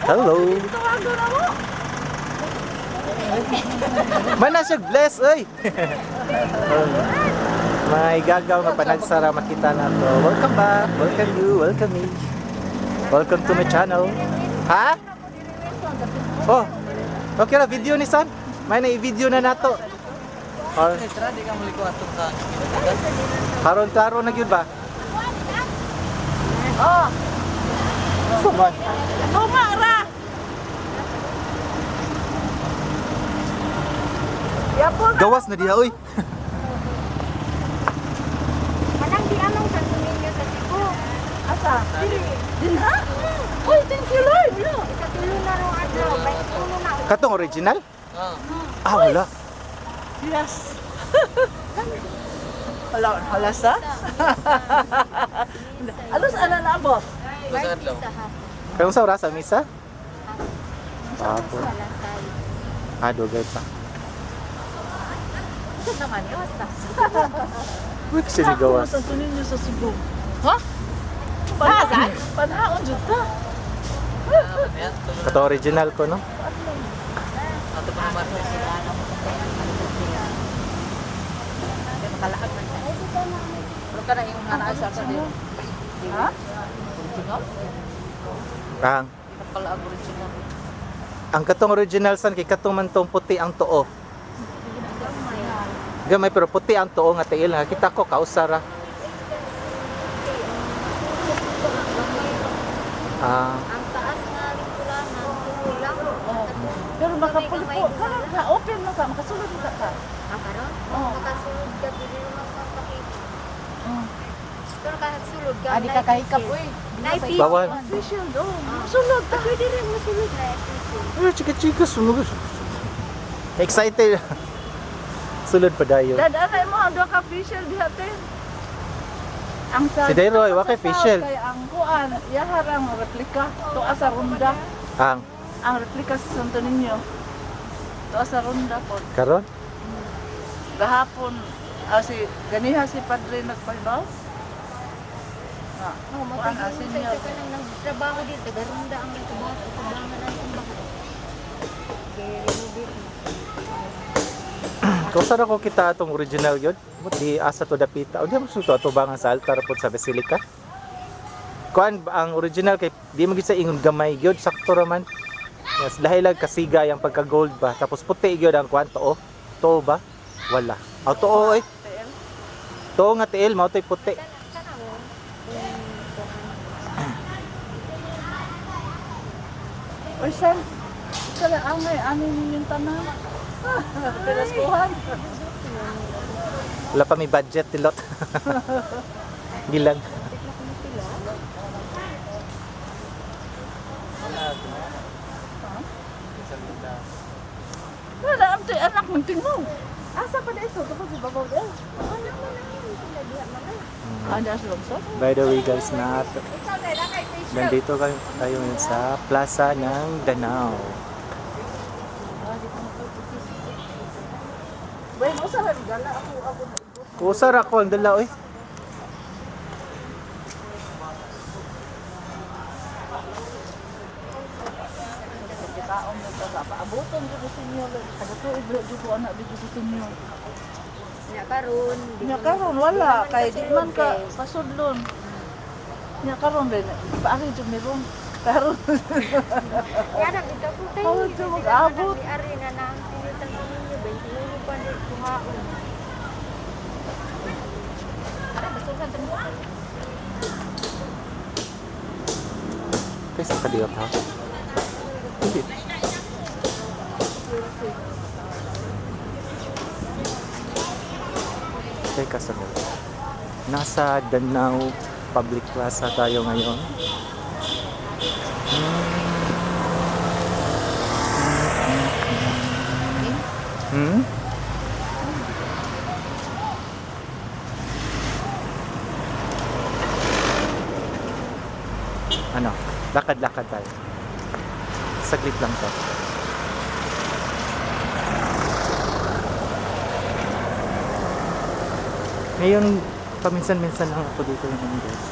Hello. Tawagan na mo. Mana siya bless oy. May gagaw nga panagsara makita na to. Welcome back. Welcome you. Welcome me. Welcome to my channel. Ha? Oh. Okay ra video ni San. May na i-video na nato. Or Tra, di ka muli ko atong ka. karon klaro na gyud ba? Oh, Suman. luma ra. Yapon. Gawas na diha oy. Kanang di anong Santo Niño sa Cebu. Asa? Dinha? Uy, thank you, Lord. Ikatulo na rong adlaw, 21 na. Katong original? Ah. Ah, wala. Yes. Wala, wala sa? Ano sa ana na abot? Sa adlaw. Kayong sa oras sa misa? Apo. Wala tayo. Ah, dugay pa. Ito naman, iwas ta. Uy, kasi ni gawas. Sa Santo Niño sa Cebu. Ha? Panhaon, panhaon jud ta. Kato original ko, no? Ato pa naman. Ha? Ang Ang katong original san kay katong man tong puti ang tuo. Gamay pero puti ang tuo nga tiil nga kita ko kausara. Ah, Ang taas nga lingkuranan, tulo lang. Oh. Pero makapulipo, karon ka open man ka, makasulod ka ka. Ah, karon? Oo. Makasulod ka, dili naman ka pakita. Pero kahit sulod ka, Adi ka kahikap, uy. Naipis. Bawal. Official do. Masulod ta. Pwede rin masulod na ipis. Ay, chika chika sumugos. Excited. Sulod pa dayon. Dad, anay mo ang duha ka facial diha te. Ang sa Si Dayroy, wa kay sa facial. South Kay ang kuan, yahar ang replika tuwa sa ronda. Ang Ang replika sa Santo Niño. Tuwa sa ronda po. karon Gahapon si ganiha si Padre nagpahibaw. Ah, Oh, kuan matag asin sa niya. isa ka nang nagtrabaho dito, garunda ang tubangan tubangan ang simbahan. Gi-renovate na. Kausara ko kita atong original yun. But di asa to dapita. O di mo suto atubangan sa altar po sa basilica. Kuan ba ang original kay di mo gid sa ingon gamay gyud sakto ra man. Yes, lahi lang kasiga ang pagka gold ba. Tapos puti gyud ang kuan tuo. Tuo ba? Wala. Aw tuo oy. TL. Tuo nga tiil mao to'y puti. Sana mo. Oy, san. Kala angay ani ninyong tanan. Pinaskuhan. Wala pa may budget tilot. Gilang. Wala am to'y anak mong tingmo. Asa pa na ito? Tapos si babaw diha. Ah, diha sa lungsod? By the way guys, na nandito kayo, tayo ngayon sa Plaza ng Danao. Bueno, usa ra gala ako ako na Usar ako ang dala oy. Kitaon na ta sa paaboton jud ko sa inyo. Kada tuig jud ko anak dito sa inyo. Nya karon, di Nya man- karon wala di man kay di man ka kasulod kay. pasudlon. Nya karon din paari jud meron. Karon Kaya nang ikaw po kayo. Oh, di mag-abot. Ni Ari na nang pinitan ko ninyo, 21 pa ni kuhaon. Ara, basta sa mo. Kaysa kadiwa pa. Hindi. Teka sandali. Nasa Danao Public Plaza tayo ngayon. Hmm? Ano? Lakad-lakad tayo. Saglit lang to. Ngayon, paminsan-minsan lang ako dito ngayon guys.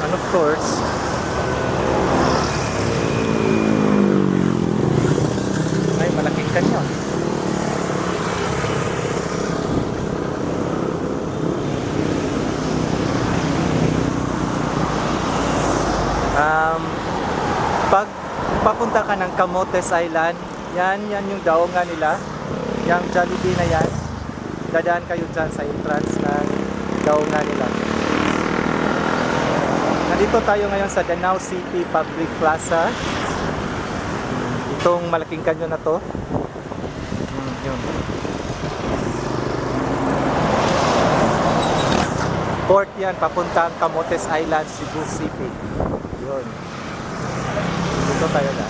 And of course, ay, malaking kanyon. Pag papunta ka ng Camotes Island, yan yung daongan nila. Yung Jollibee na yan. Dadaan kayo dyan sa entrance ng daongan nila. Nandito tayo ngayon sa Danao City Public Plaza. Itong malaking kanyon na to. Yun. Port yan, papuntang Camotes Island, Cebu City. Yun. Dito tayo na.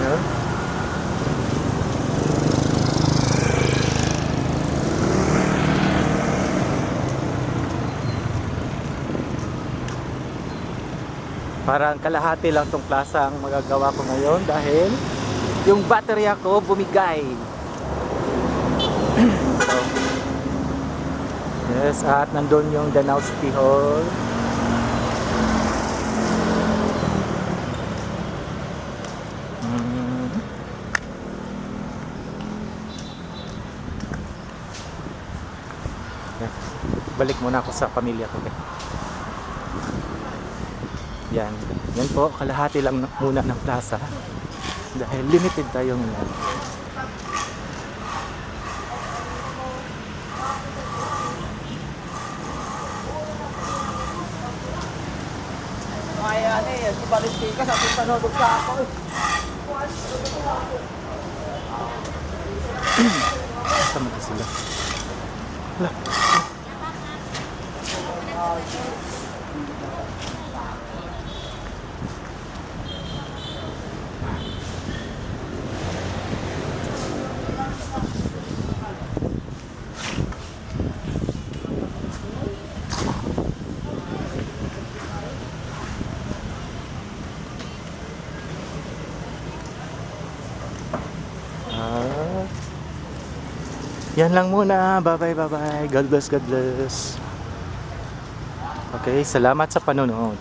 Yun. Parang kalahati lang tong plaza ang magagawa ko ngayon dahil yung baterya ko bumigay. So, yes, at nandun yung Danao City Hall. Okay. Balik muna ako sa pamilya ko. Okay. Yan. Yan po, kalahati lang muna ng plaza. Dahil limited tayo ngayon. Ay, ano eh, si Valentina sa ating panood sa ako. Saan ba sila? Hala. Ah. Yan lang muna. Bye-bye, bye-bye. God bless, God bless. Okay, salamat sa panonood.